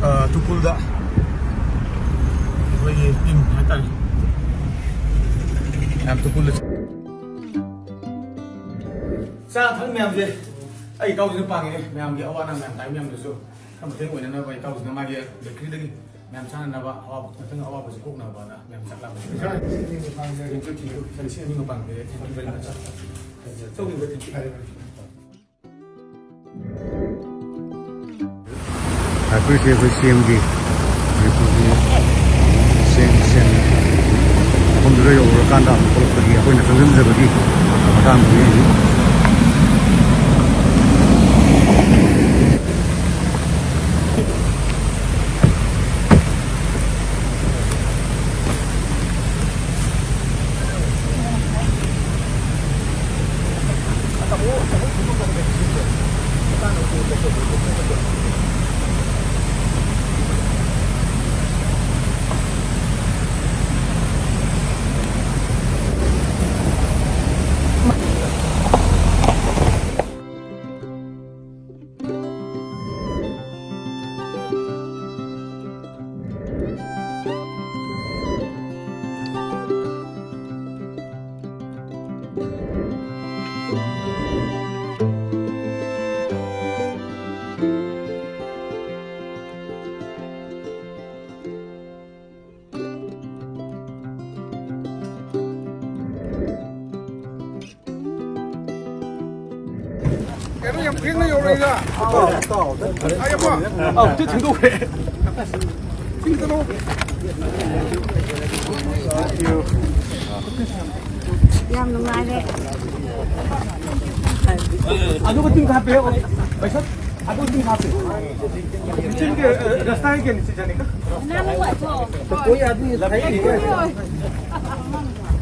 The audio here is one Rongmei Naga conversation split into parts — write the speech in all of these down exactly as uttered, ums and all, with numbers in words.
ꯑ, ꯇꯨꯄꯨꯜꯗ ꯑꯩꯈꯣꯏꯒꯤ team ꯍꯥꯏꯇꯥꯔꯦ꯫ ꯃꯌꯥꯝ ꯇꯨꯄꯨꯜꯗ ꯆꯥ ꯊꯛ ꯃꯌꯥꯝꯁꯦ ꯑꯩ ꯏꯇꯥꯎꯁꯤꯅ ꯄꯥꯡꯉꯦ꯫ ꯃꯌꯥꯝꯒꯤ ꯑꯋꯥ ꯑꯅꯥ ꯃꯌꯥꯝ ꯇꯥꯏ ꯃꯌꯥꯝꯗꯁꯨ ꯈꯔ ꯃꯇꯦꯡ ꯑꯣꯏꯅꯅꯕ ꯏꯇꯥꯎꯁꯤꯅ ꯃꯥꯒꯤ bakeryꯗꯒꯤ ꯃꯌꯥꯝ ꯆꯥꯅꯅꯕ ꯑꯋꯥꯕ, ꯃꯊꯪ ꯑꯋꯥꯕꯁꯤ ꯀꯣꯛꯅꯕꯅ ꯃꯌꯥꯝ ꯆꯥꯛ ꯂꯥꯛꯄꯅꯤ꯫ Thank you, thank you. ꯁꯤ ꯑꯅꯤꯃꯛ ꯄꯥꯡꯕꯤꯔꯦ꯫ Thank you very much꯫ ꯆꯧꯒꯤ ꯋꯦꯠ꯫ ꯑꯩꯈꯣꯏꯁꯦ ꯑꯩꯈꯣꯏ ꯁꯤ ꯑꯦꯝꯒꯤ ꯃꯅꯤꯄꯨꯔꯒꯤ ꯁꯤ ꯑꯦꯝ, ꯁꯤ ꯑꯦꯝ ꯃꯐꯝꯗꯨꯗ ꯌꯧꯔꯀꯥꯟꯗ ꯑꯃꯨꯛ ꯊꯣꯛꯂꯛꯄꯒꯤ ꯑꯩꯈꯣꯏꯅ ꯆꯪꯁꯤꯟꯖꯕꯒꯤ ꯃꯇꯥꯡꯗꯨꯅꯤ꯫ ꯀꯩꯅꯣ ꯌꯥꯝ ꯊꯦꯡꯅ ꯌꯧꯔꯛꯏꯗ꯫ ꯑꯧ, ꯇꯨ ꯊꯤꯟꯗꯣꯛꯈ꯭ꯔꯦ꯫ ꯌꯥꯝ ꯅꯨꯡꯉꯥꯏꯔꯦ꯫ ꯑꯗꯨꯒ ꯇꯤꯡ ꯍꯥꯞꯄꯦ꯫ ꯄꯩꯁꯥ ꯑꯗꯨ ꯇꯤꯡ ꯍꯥꯞꯄꯦ꯫ ꯆꯤꯟꯒꯤ, ꯑ, ꯔꯁꯇꯥꯒꯤ ꯀꯩꯅꯣ ꯁꯤ ꯆꯥꯅꯤꯡꯉꯤ꯫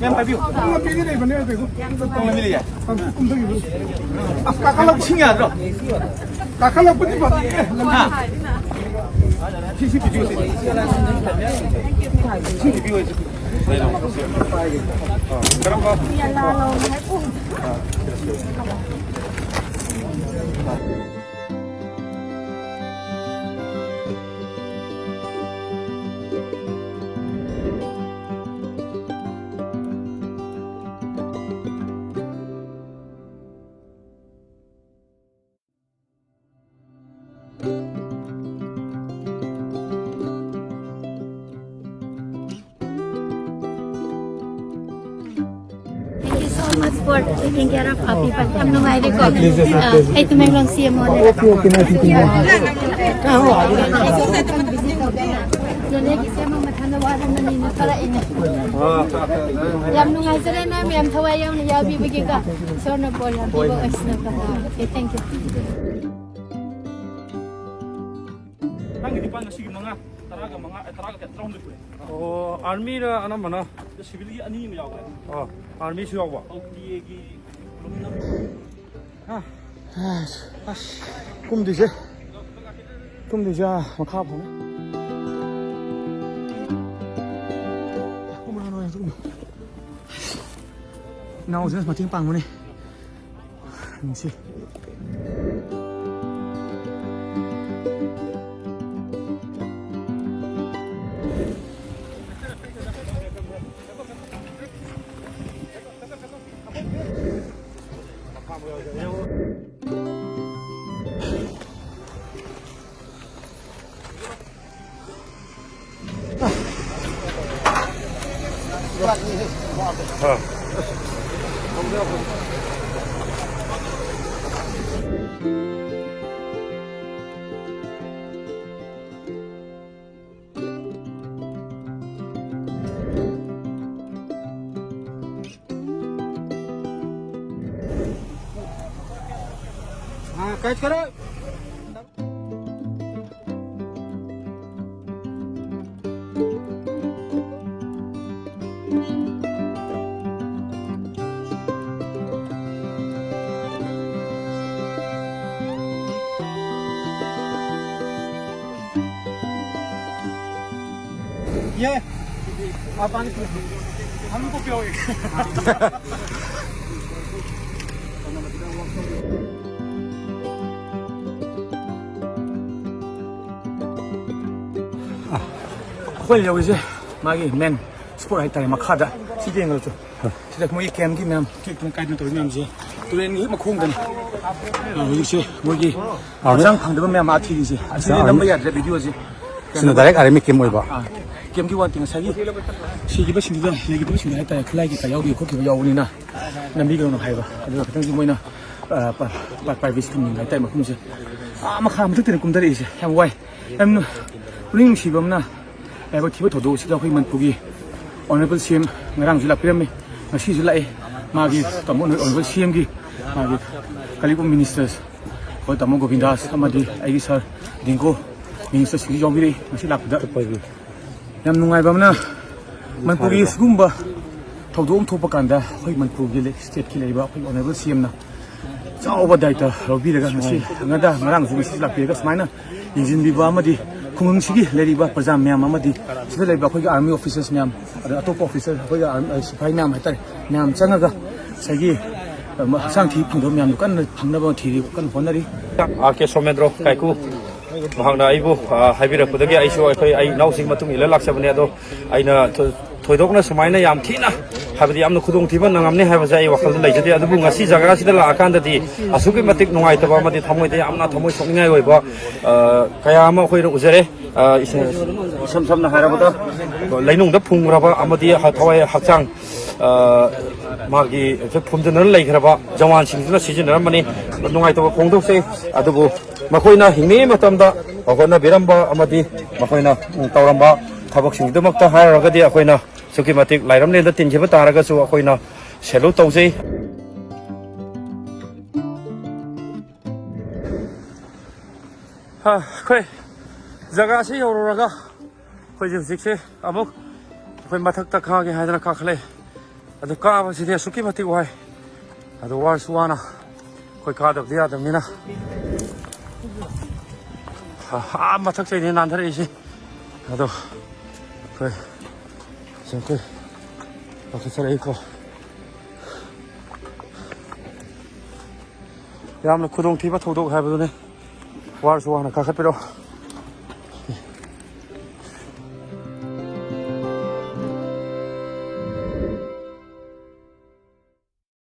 ꯌꯥꯝ ꯍꯥꯏꯕꯤꯌꯨ꯫ ꯌꯥꯝ ꯅꯨꯡꯉꯥꯏꯔꯦ꯫ ꯑꯁ, ꯀꯥꯈꯠꯂꯛꯄ ꯁꯤꯡ ꯌꯥꯗ꯭ꯔꯣ? ꯀꯥꯈꯠꯂꯛꯄꯗꯤ ꯐꯖꯩꯌꯦ꯫ ꯍꯥ? ꯁꯤ, ꯁꯤ video ꯁꯤ꯫ ꯁꯤ video ꯁꯤ꯫ ꯀꯔꯝꯕ? Thank you so much for taking care of our people. ꯌꯥꯝ ꯅꯨꯡꯉꯥꯏꯔꯦꯀꯣ꯫ ꯑ, ꯑꯩ ꯇꯃꯦꯡꯂꯣꯡ C M O ꯅꯦ꯫ Okay, okay, nice meeting you. ꯌꯥꯝ ꯅꯨꯡꯉꯥꯏꯖꯔꯦ, ꯃꯌꯥꯝ ꯊꯋꯥꯏ ꯌꯥꯎꯅ ꯌꯥꯎꯕꯤꯕꯒꯤꯀꯣ꯫ ꯏꯁꯣꯔꯅ ꯕꯣꯔ ꯌꯥꯝ ꯄꯤꯕ ꯑꯣꯏꯁꯅꯨꯀꯣ꯫ Okay, thank you. ꯅꯪꯒꯤꯗꯤ ꯄꯥꯟ ꯉꯁꯤꯒꯤ ꯃꯉꯥ, ꯇꯔꯥꯒ ꯃꯉꯥ, ꯑꯦ, ꯇꯔꯥꯒ ꯀꯌꯥ, ꯇꯔꯥꯍꯨꯝꯗꯣꯏ ꯄꯨꯔꯦ꯫ ꯑꯣ, army ꯔ ꯑꯅꯝꯕꯅ? Civil ꯒꯤ ꯑꯅꯤ ꯑꯃ ꯌꯥꯎꯈ꯭ꯔꯦ꯫ ꯑꯣ, army ꯁꯨ ꯌꯥꯎꯕ? ꯑꯧ, T A ꯒꯤ ꯂꯣꯏꯅ꯫ ꯑꯁ, ꯀꯨꯝꯗꯣꯏꯁꯦ꯫ ꯀꯨꯝꯗꯣꯏꯁꯦ, ꯑꯥ, ꯃꯈꯥ ꯐꯥꯎꯅ꯫ ꯀꯨꯝꯔꯣ, ꯀꯨꯝꯔꯣ, ꯀꯨꯝꯔꯣ꯫ ꯏꯅꯥꯎꯁꯤꯅ ꯃꯇꯦꯡ ꯄꯥꯡꯕꯅꯦ꯫ ꯅꯨꯡꯁꯤ꯫ हाँ, catch करो। ये, आप पानी पी लो। हमको पियो एक। ꯑꯩꯈꯣꯏ ꯌꯧꯔꯤꯁꯦ ꯃꯥꯒꯤ main spot ꯍꯥꯏꯇꯥꯔꯦ, ꯃꯈꯥꯗ ꯁꯤ ꯌꯦꯡꯉꯁꯨ꯫ ꯁꯤꯗ ꯃꯣꯏꯒꯤ camp ꯀꯤ ꯃꯌꯥꯝ ꯀꯦꯛ ꯇꯅ ꯀꯥꯏꯗꯅ ꯇꯧꯔꯤ ꯃꯌꯥꯝꯁꯦ ꯇꯨꯔꯦꯟꯒꯤ ꯍꯦꯛ ꯃꯈꯣꯡꯗꯅꯤ꯫ ꯑ, ꯍꯧꯖꯤꯛꯁꯦ ꯃꯣꯏꯒꯤ ꯑꯥ, ꯍꯛꯆꯥꯡ ꯐꯪꯗꯕ ꯃꯌꯥꯝ ꯑꯥ ꯊꯤꯔꯤꯁꯦ꯫ ꯑꯁꯤꯗꯤ ꯑꯥ, ꯅꯝꯕ ꯌꯥꯗ꯭ꯔꯦ video ꯁꯦ꯫ ꯁꯤꯅ direct army camp ꯑꯣꯏꯕ꯫ ꯑꯥ, camp ꯀꯤ ꯋꯥ ꯅꯠꯇꯦ, ꯉꯁꯥꯏꯒꯤ ꯁꯤꯈꯤꯕꯁꯤꯡꯗꯨꯗ ꯂꯩꯈꯤꯗꯕꯁꯤꯡꯗ ꯍꯥꯏꯇꯥꯔꯦ, ꯈꯨꯠꯂꯥꯏ ꯀꯩꯀꯥ ꯌꯥꯎꯈꯤꯕ ꯈꯣꯠꯈꯤꯕ ꯌꯥꯎꯕꯅꯤꯅ ꯅꯝꯕꯤꯒꯅꯨ ꯍꯥꯏꯕ꯫ ꯑꯗꯨꯒ ꯈꯤꯇꯪꯁꯨ ꯃꯣꯏꯅ, ꯑ, ꯄ-, ꯄ-, privacy ꯊꯝꯅꯤꯡꯕ ꯍꯥꯏꯇꯥꯔꯦ ꯃꯐꯝꯁꯦ꯫ ꯑꯥ, ꯃꯈꯥ ꯃꯊꯛꯇꯅꯤ ꯀꯨꯝꯊꯔꯛꯏꯁꯦ꯫ ꯌꯥꯝ ꯋꯥꯏ꯫ ꯌꯥꯝꯅ ꯄꯨꯛꯅꯤꯡ ꯅꯨꯡꯁꯤꯕ ꯑꯃꯅ, ꯂꯥꯏꯕꯛ ꯊꯤꯕ ꯊꯧꯗꯣꯛ ꯑꯁꯤꯗ ꯑꯩꯈꯣꯏ ꯃꯅꯤꯄꯨꯔꯒꯤ honourable C M ꯉꯔꯥꯡꯁꯨ ꯂꯥꯛꯄꯤꯔꯝꯃꯤ, ꯉꯁꯤꯁꯨ ꯂꯥꯛꯑꯦ꯫ ꯃꯥꯒꯤ ꯇꯥꯃꯣ honourable C M ꯒꯤ ꯃꯥꯒꯤ colleague of ministers, ꯑꯩꯈꯣꯏ ꯇꯥꯃꯣ ꯒꯣꯕꯤꯟꯗꯥꯁ ꯑꯃꯗꯤ ꯑꯩꯒꯤ sir ꯗꯤꯡꯒꯣ minister ꯁꯤꯡꯁꯨ ꯌꯥꯎꯕꯤꯔꯛꯏ ꯉꯁꯤ ꯂꯥꯛꯄꯗ꯫ ꯌꯥꯝ ꯅꯨꯡꯉꯥꯏꯕ ꯑꯃꯅ, ꯃꯅꯤꯄꯨꯔꯒꯤ ꯁꯤꯒꯨꯝꯕ ꯊꯧꯗꯣꯛ ꯑꯃ ꯊꯣꯛꯄ ꯀꯥꯟꯗ ꯑꯩꯈꯣꯏ ꯃꯅꯤꯄꯨꯔꯒꯤ ꯂꯩ-, state ꯀꯤ ꯂꯩꯔꯤꯕ ꯑꯩꯈꯣꯏ honourable C M ꯅ ꯆꯥꯎꯕ ꯗꯥꯏꯇ ꯂꯧꯕꯤꯔꯒ ꯉꯁꯤ ꯉꯗ ꯉꯔꯥꯡꯁꯨ ꯉꯁꯤꯁꯨ ꯂꯥꯛꯄꯤꯔꯒ ꯁꯨꯃꯥꯏꯅ ꯌꯦꯡꯁꯤꯟꯕꯤꯕ ꯑꯃꯗꯤ ꯈꯨꯡꯒꯪꯁꯤꯒꯤ ꯂꯩꯔꯤꯕ ꯄ꯭ꯔꯖꯥ ꯃꯌꯥꯝ ꯑꯃꯗꯤ ꯁꯤꯗ ꯂꯩꯕ ꯑꯩꯈꯣꯏꯒꯤ army officers ꯃꯌꯥꯝ, ꯑꯗ ꯑꯇꯣꯞꯄ officer, ꯑꯩꯈꯣꯏꯒꯤ ꯑꯥꯔ-, ꯑ, ꯁꯤꯐꯥꯏ ꯃꯌꯥꯝ ꯍꯥꯏꯇꯥꯔꯦ, ꯃꯌꯥꯝ ꯆꯪꯉꯒ ꯉꯁꯥꯏꯒꯤ, ꯑ, ꯍꯛꯆꯥꯡ ꯊꯤ ꯐꯪꯗꯕ ꯃꯌꯥꯝꯗꯣ ꯀꯟꯅ ꯐꯪꯅꯕ ꯊꯤꯔꯤ, ꯀꯟꯅ ꯍꯣꯠꯅꯔꯤ꯫ ꯑꯥꯔ ꯀꯦ ꯁꯣꯃꯦꯟꯗ꯭ꯔꯣ ꯀꯥꯏꯀꯨ ꯃꯍꯥꯛꯅ ꯑꯩꯕꯨ, ꯑ, ꯍꯥꯏꯕꯤꯔꯛꯄꯗꯒꯤ ꯑꯩꯁꯨ ꯑꯩꯈꯣꯏ, ꯑꯩ ꯏꯅꯥꯎꯁꯤꯡ ꯃꯇꯨꯡ ꯏꯜꯂ ꯂꯥꯛꯆꯕꯅꯦ꯫ ꯑꯗꯣ ꯑꯩꯅ ꯊꯣ-, ꯊꯣꯏꯗꯣꯛꯅ ꯁꯨꯃꯥꯏꯅ ꯌꯥꯝ ꯊꯤꯅ, ꯍꯥꯏꯕꯗꯤ ꯌꯥꯝꯅ ꯈꯨꯗꯣꯡꯊꯤꯕ ꯅꯪꯉꯝꯅꯤ ꯍꯥꯏꯕꯁꯦ ꯑꯩ ꯋꯥꯈꯜꯗ ꯂꯩꯖꯗꯦ꯫ ꯑꯗꯨꯕꯨ ꯉꯁꯤ ꯖꯒꯥꯁꯤꯗ ꯂꯥꯛꯑꯀꯥꯟꯗꯗꯤ ꯑꯁꯨꯛꯀꯤ ꯃꯇꯤꯛ ꯅꯨꯡꯉꯥꯏꯇꯕ ꯑꯃꯗꯤ ꯊꯃꯣꯏꯗ ꯌꯥꯝꯅ ꯊꯃꯣꯏ ꯁꯣꯛꯅꯤꯡꯉꯥꯏ ꯑꯣꯏꯕ, ꯑ, ꯀꯌꯥ ꯑꯃ ꯑꯩꯈꯣꯏꯅ ꯎꯖꯔꯦ꯫ ꯑ, ꯏꯁ-, ꯏꯁꯝ ꯁꯝꯅ ꯍꯥꯏꯔꯕꯗ, ꯂꯩꯅꯨꯡꯗ ꯐꯨꯝꯈ꯭ꯔꯕ ꯑꯃꯗꯤ ꯍ-, ꯊꯋꯥꯏ ꯍꯛꯆꯥꯡ, ꯑ, ꯃꯥꯒꯤ ꯐꯨꯝꯖꯤꯟꯗꯨꯅ ꯂꯩꯈ꯭ꯔꯕ ꯖꯋꯥꯟꯁꯤꯡꯗꯨꯅ ꯁꯤꯖꯤꯟꯅꯔꯝꯕꯅꯤ꯫ ꯅꯨꯡꯉꯥꯏꯇꯕ ꯐꯣꯡꯗꯣꯛꯆꯩ꯫ ꯑꯗꯨꯕꯨ ꯃꯈꯣꯏꯅ ꯍꯤꯡꯂꯤꯉꯩ ꯃꯇꯝꯗ ꯍꯣꯠꯅꯕꯤꯔꯝꯕ ꯑꯃꯗꯤ ꯃꯈꯣꯏꯅ, ꯎꯝ, ꯇꯧꯔꯝꯕ ꯊꯕꯛꯁꯤꯡꯒꯤꯗꯃꯛꯇ ꯍꯥꯏꯔꯨꯔꯒꯗꯤ ꯑꯩꯈꯣꯏꯅ ꯑꯁꯨꯛꯀꯤ ꯃꯇꯤꯛ ꯂꯥꯏꯔꯝꯂꯦꯟꯗ ꯇꯤꯟꯈꯤꯕ ꯇꯥꯔꯒꯁꯨ ꯑꯩꯈꯣꯏꯅ salute ꯇꯧꯖꯩ꯫ ꯍꯥ, ꯑꯩꯈꯣꯏ ꯖꯒꯥꯁꯤ ꯌꯧꯔꯨꯔꯒ ꯑꯩꯈꯣꯏꯁꯦ ꯍꯧꯖꯤꯛꯁꯦ ꯑꯃꯨꯛ ꯑꯩꯈꯣꯏ ꯃꯊꯛꯇ ꯀꯥꯒꯦ ꯍꯥꯏꯗꯅ ꯀꯥꯈꯠꯂꯛꯑꯦ꯫ ꯑꯗꯨ ꯀꯥꯕꯁꯤꯗꯤ ꯑꯁꯨꯛꯀꯤ ꯃꯇꯤꯛ ꯋꯥꯏ꯫ ꯑꯗꯨ ꯋꯥꯔꯁꯨ ꯋꯥꯅ ꯑꯩꯈꯣꯏ ꯀꯥꯗꯕꯗꯤ ꯌꯥꯗꯕꯅꯤꯅ꯫ ꯑꯥ ꯃꯊꯛꯇꯩꯅꯦ ꯅꯥꯟꯊꯔꯛꯏꯁꯦ꯫ ꯑꯗꯣ ꯑꯩꯈꯣꯏ ꯁꯦ ꯑꯩꯈꯣꯏ ꯀꯥꯈꯠꯆꯔꯛꯏꯀꯣ꯫ ꯌꯥꯝꯅ ꯈꯨꯗꯣꯡꯊꯤꯕ ꯊꯧꯗꯣꯛ ꯍꯥꯏꯕꯗꯨꯅꯤ꯫ ꯋꯥꯔꯁꯨ ꯋꯥꯅ ꯀꯥꯈꯠꯄꯤꯔꯣ꯫